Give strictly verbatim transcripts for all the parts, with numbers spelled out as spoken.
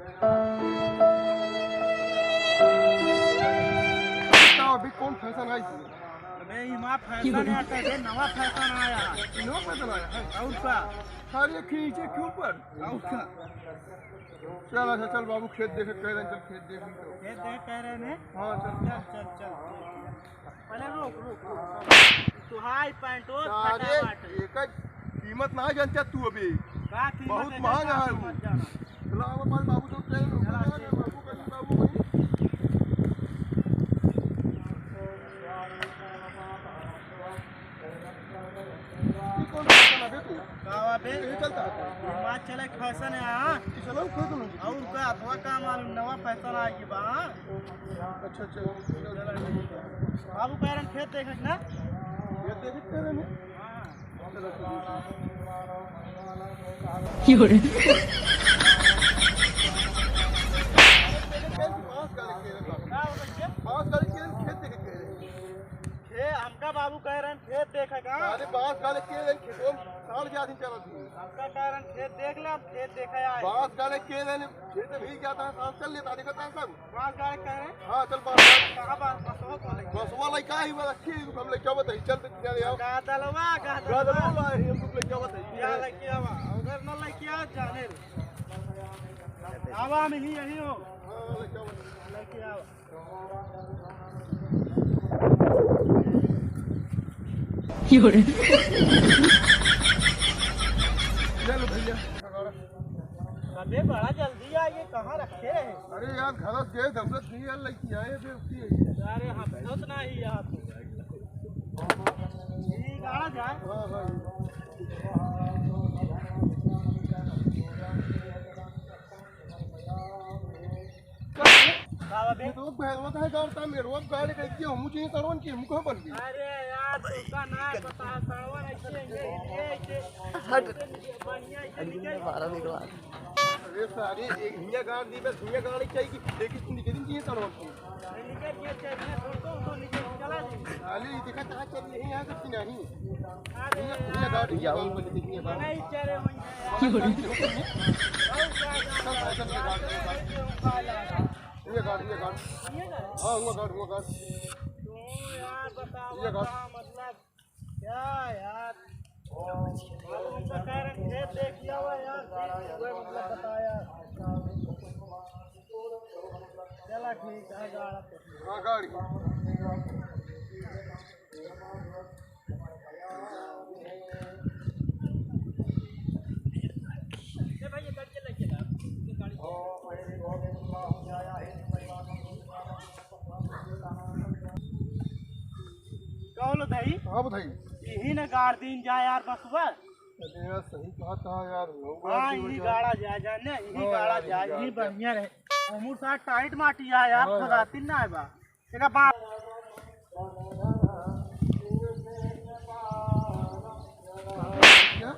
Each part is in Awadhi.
का अभी कौन फैशन आई थी? अबे, इमा फैशन है, अबे, नवा फैशन आया। नवा फैशन आया है? और का? सारे खींचे के ऊपर। और का? चल, अच्छा, चल बाबू, खेत देखे कह रहे हैं, चल खेत देख ली तो। खेत देखे कह रहे हैं? हाँ, चल। चल, चल, चल। पहले रुक, रुक, रुक। तू हाई पैंट और सारे फटा बाटे। एकर कीमत ना जानता तू अभी। का कीमत बहुत है, महंगा का है कीमत वो। जाना? लावा हमारे बाबू तो कह रहे हैं, चला, बाबू कहीं, बाबू कहीं। ये कौन सा चला बे तू? का बा बे? ये चलता है। मार चले फैशन है, हाँ। ये चलो, खोल दो। और का, अथवा का मालूम, नवा फैशन आ गई बा, हाँ। अच्छा, अच्छा। बाबू कह रहे हैं, खेत देखे ना? खेत देखे कह रहे हैं? हाँ। चलो, ठीक है। क्यों रे? बांस गाड़े के रहे, बांस गाड़े के रहे, खेत देखे के रहे। हे, हमका बाबू कह रहे हैं, खेत देखे का? अरे, बांस गाड़े के रहे, खेतों में साल के आदमी चलत ही। हमका कह रहे हैं, खेत देख ले, हम खेत देखे आए। बांस गाड़े के रहे, खेत में ही जाता है, साल चल लेता, देखता है सब। बांस गाड़े कह रहे हैं? हाँ, चल बांस गाड़े। कहाँ बांस? बसवा को लेके। बसवा लेके आई, वो रखी, हम लेके आवत है, चल तो किनारे आओ। गादलवा, गादलवा। गादलवा ला, हम लोग लेके आवत है। क्या लेके आवा? उधर न लेके आओ, जाने दे। आवा, हम ही यही हो। हाँ, लेके आवत है। लेके आवा। क्यों रे? ले लो भैया। अबे बड़ा जल्दी आ, ये कहाँ रखे रहे? अरे यार, घर से गए, दौड़त नहीं यार, लेके आए, फिर उसकी। अरे हम तो ना ही यहाँ पे। ये गाड़ा जाए। हाँ, हाँ। का बा बे? ये तो भैरवा का है, गाड़ ता मेरे, वो गाड़ के दिया, मुझे ये सड़वन की, मुँह कहाँ बन गई? अरे यार, तुमका ना पता, सड़वन ऐसे, ये, ये, ये, हट। बढ़िया, ये निकल। मारा निकला। अरे सारे, एक हिया गाड़ दी, बस हिया गाड़ चाहिए कि एक ही निकल दी, ये सड़वन की। निकल, ये चाहिए, तुमको, तुमको निकल, चला दे। अरे, ये देखा, कहाँ चल रही है, यहाँ से नहीं। ये, ये गाड़ी, ये गाड़ी बोले, देखिए, गाड़ी। नहीं, चले वहीं। ये गाड़ी, ये गाड़ी। ये गाड़ी, ये गाड़ी। हाँ, वो गाड़ी, वो गाड़ी। तो यार, बताओ, ये गाड़ी। मतलब, क्या यार? अब हम तो कह रहे हैं, खेत देख लिया हुआ यार, फिर वही मतलब बताया। चला, ठीक है, गाड़ी। हाँ, गाड़ी। का होलो भाई? हाँ भाई। यही ना गाड़ दीन जा यार बसवा। अरे यार, सही कहा था यार, लोग हाँ, गाड़ दी यही वजह। गाड़ा जा, जा ना, यही हाँ गाड़ा यार, जा, यही यही गाड़ जा। बढ़िया रहे। उमुर साथ टाइट माटी है यार, हाँ यार। खोदाती ना है बा। तेरा बाप। क्या?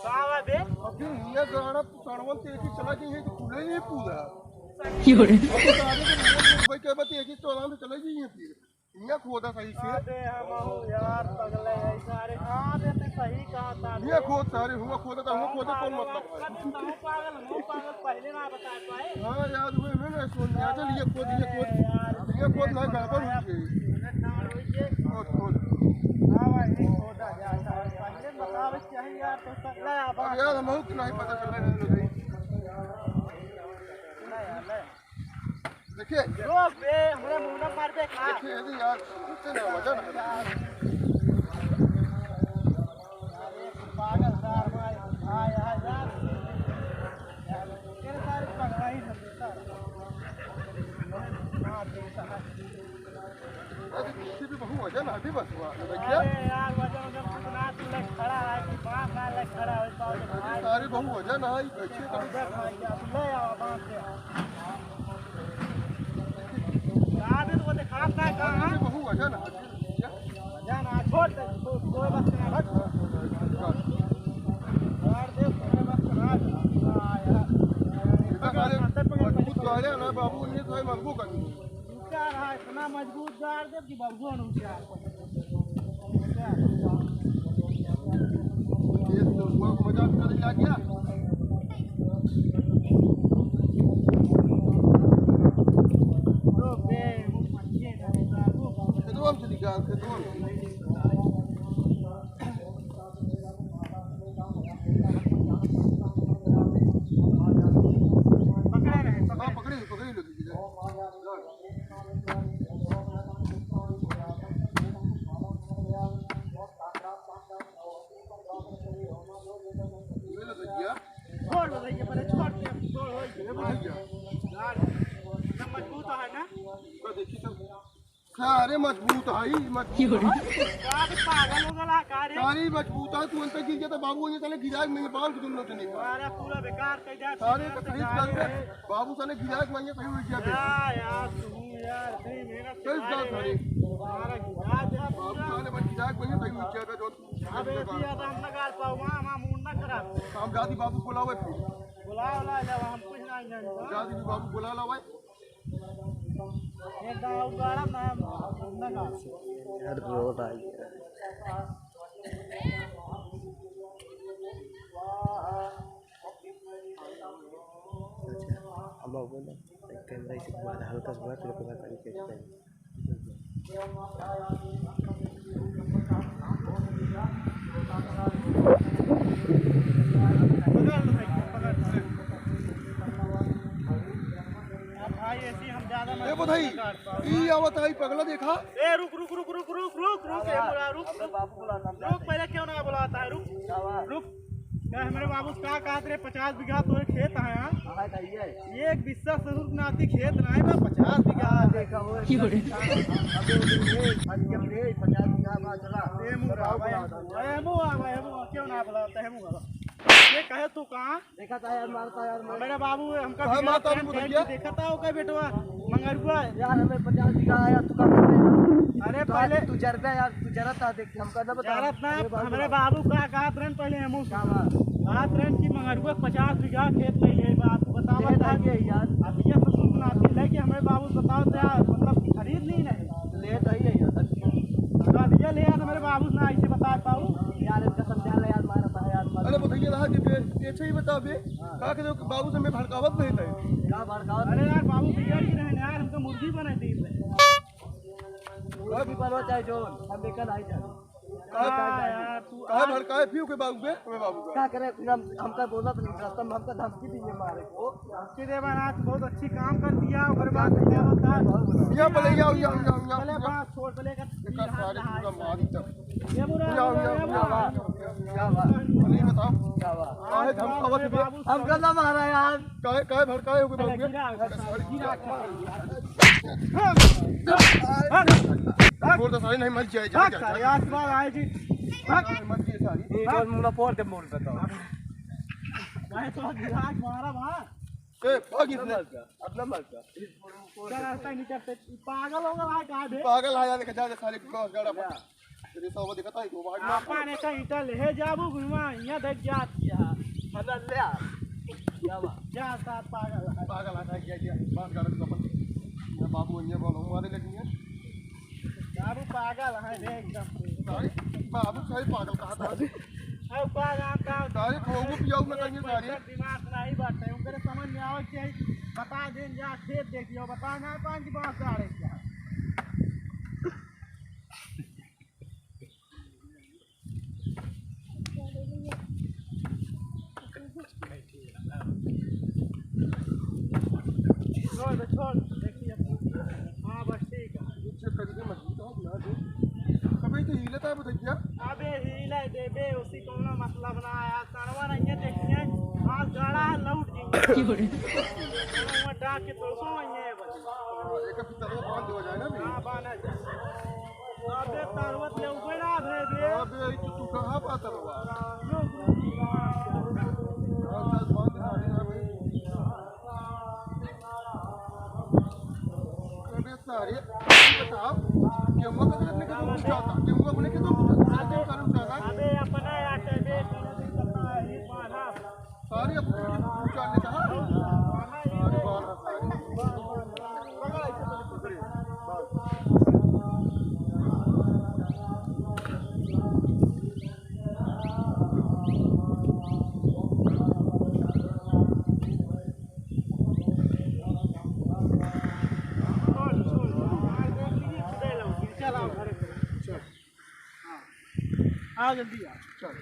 का बा बे? अभी ये गाड़ा सड़वन तेजी चला गई है कि खुले नहीं पूरा। क्यों रे? अब तो आगे तो भाई क्या बात है कि तो आराम से चला गई है फिर। ये खोदा सही से। अबे हम यार पगले है सारे। हाँ बे, तू सही कहा था। ये खोद सारे, हुआ खोदा था, हुआ खोदा कौन मतलब है? पागल, हम पागल, पहले ना बता पाए। हाँ यार, हुए में ना सोन यार, चल ये खोद, ये खोद, ये खोद ना गड़बड़ हुई है। खोद, खोद। हाँ भाई, नहीं खोदा जाता है। पहले बतावे चाहिए यार, तो पगला है अब। अब यार, हम नहीं पता चला है। देखिए। रो बे, हमरा मुंह ना मार दे का? देखिए, यदि यार, उससे ना वजन है। अरे, पागल सार भाई, हाँ, यार, यार। तेरे सारे पगला ही हम देता। हाँ, देता है। अरे, पीछे भी बहु वजन है, अभी बस हुआ, देखिए। अरे यार, वजन, वजन कुछ ना, तू ले खड़ा है, कि बांस ना ले खड़ा है, पाओ तो अरे, भाई। सारे बहु वजन है, ये कैसे करूँ? देख भाई, अब ले आओ बांस से। कहाँ दे तो वो देखा था, कहाँ? अरे, बहु वजन है, भैया। वजन है, छोड़ दे, छोड़, कोई बात नहीं, हट। छोड़ दे, कोई बात नहीं, हट। हाँ, यार। इतना सारे मजबूत गाड़ियाँ ना, बाबू, उन्नीस सौ मजबूत कर दी। इतना रहा, इतना मजबूत गाड़ दे कि बाबू, उनके हाथ। ये तो हुआ, मजाक कर लिया क्या? पकड़े रहे, पकड़े। हाँ, पकड़े, पकड़े लो दीदी। ये लो भैया। छोड़ दो भैया, पहले छोड़ दे, छोड़ हो गया। ये लो भैया। यार, इतना मजबूत है ना? तो देखी तो। सारे मजबूत है, मजबूत है। का रे, पागल हो गला का रे? सारे मजबूत है, तू अंदर गिर गया तो बाबू ये साले गिराए में बाल के दुन्नो से निकाल। सारा पूरा बेकार कर दिया, सारे तो सही कर दे। बाबू साले गिराए में सही हो गया बे। यार, यार, तू यार, इतनी मेहनत से सही बात है। सारा गिरा दिया बाबू पूरा। साले बस गिराए में सही हो गया बे, जो अब ऐसी याद हम ना गाड़ पाऊँ, हम मूड ना खराब। हम जाती बाबू बुलावे फिर। बुला, बुला, जब हम कुछ ना जाने। जाती बाबू बुला ला भाई। एक दाव गाड़ा ना, ना गाड़ा। यार, रो रहा है। अच्छा, अब बोलो, कैमरा इसे घुमा दे, हल्का सा घुमा, फिर ओकर बाद आगे कैसे करेंगे। अब भाई, ऐसी हम ज्यादा ए, बधाई, ई आवत है, ई पगला देखा। ए, रुक, रुक, रुक, ए, मुरा, रुक, रुक। रुक, पहले क्यों ना बुलाता है, रुक। रुक। क्या हमरे बाबू का कहत रहे, पचास बीघा तोरे खेत है, हाँ? एक बिस्सा ससुर नाती खेत नाहीं बा, पचास बीघा। हाँ, देखा हो। की बोले? अबे, अबे, अबे, पचास बीघा बा, चला। ए, मुरा, भाई, ए, मुरा, भाई, ए, मुरा, क्यों ना बुलाता है, मुरा? ये कहे तू कहाँ? देखा था यार, मारता यार, मार। मेरे बाबू, हमका हाँ, बिना मारता भी tent, बोल tent दिया। देखा था, ओका बेटवा, मंगरुआ। यार, हमें पचास बीघा आया, तू का करते? अरे, तू पहले तू जरता यार, तू जरत था, देख, हमका ना बता। जरत ना, अरे, बाबू, हमरे बाबू का कहत रहन पहले हमू से। का बात? कहत रहन कि मंगरुआ पचास बीघा खेत में है, बात तू बतावत था। ये यार। अब ये ससुर नाती लेके हमरे बाबू बतावत यार, मतलब, खरीद नहीं ना। ले तो ही है यार। तो अब ये ले यार, हमरे बाबू ना ऐसे बता पाऊ। यार, इसका समझा ले यार, मारता है यार, मार। अरे, बताइए रहा कि बे, ये अच्छा ही बता बे। हाँ। का करे, बाबू से मैं भड़कावत नहीं था। का भड़कावत? अरे यार, बाबू बिगड़ ही रहे यार, हमको मुर्गी बना दी। कोई भी बनो चाहे जो, हम बेकार नहीं जाने। का, हाँ यार, तू का आज भड़काए फिर के बाबू बे, ओए बाबू बे। का करे, फिर हम, हमका बोला तो नहीं, रास्ता में हमका धमकी दी ये मारे को। धमकी दे बना, तू बहुत अच्छी काम कर दिया, ओकर बाद क्या होता है? या बोले, या, या, या, या, चले या। बात छोड़, चले का एक सारे पूरा मारी तब। ये बुरा, या, या, ये या, बुरा। या, या, या, या। नहीं बताओ। क्या बात? काहे धमकावत बे? बाबू, हमका ना मारा यार। काहे, काहे भड़काए हो गए बाबू? गिरा, गिरा, गिरा। छोड़ दे सारे, नहीं मर जाए, जा, भाग जा, सारे, जा। आसमान आए जी। भाग। नहीं मर जाए सारे। ये कौन मुंह ना फोड़ दे, मोड़ बताओ। भाई तो गिरा मारा वहाँ। ए, भाग इसने। अपना मर जा। क्या रास्ता नहीं करते? पागल हो गया है, कहाँ बे? पागल है यार, जा, जा, सारे को गाड़ा पर। तेरे सब दिखता है, वो भाग मार। आपन ऐसा ईंटा ले जाबू, घुमा, यहाँ देख जात किया। हला ले आ। क्या बात? क्या साथ पागल है? पागल है, क्या, क्या? बात कर रहे अपन। ये बाबू, ये बोलो, हमारे लगी है। बाबू पागल है रे एकदम से। सारे बाबू सारे पागल कहा था। अरे पागल का? सारे खोगो पियाऊ ना करिए सारे। दिमाग नहीं बात है, उनके समझ में आवे चाहिए। बता दें जा, खेत देख लियो, बता ना पान की बात आ रही क्या? छोड़ दे, छोड़, देखिए। हाँ, बस ठीक है। कुछ कभी भी मजबूत हो ना दे। कभी तो हिले था, बताइए। अबे हिले देबे, उसी कौनो मतलब ना आया। सड़वा नहीं है, देखिए। आज गाड़ा है, लौट जाएंगे। वो डाक के तो सो वहीं है बस। एक अभी तरवा बांध हो जाए ना भी। हाँ, बांधा जाए। अबे तरवत ले ऊपर ना दे दे। अबे, ई तो तू कहाँ पाता बा? रुक, रुक, रुक। हाँ, चल, बंद है, अरे, अरे। अबे सारे, ये बताओ, गेहुआ का अपने के तो पूछा था, गेहुआ अपने के तो पूछा था, अबे, सारे पूछा था। अबे, अपना यार, अबे, ये बाढ़ा। सारे अपने के पूछा लेता है। अरे वाह, सारे। हाँ, जल्दी आ। चल।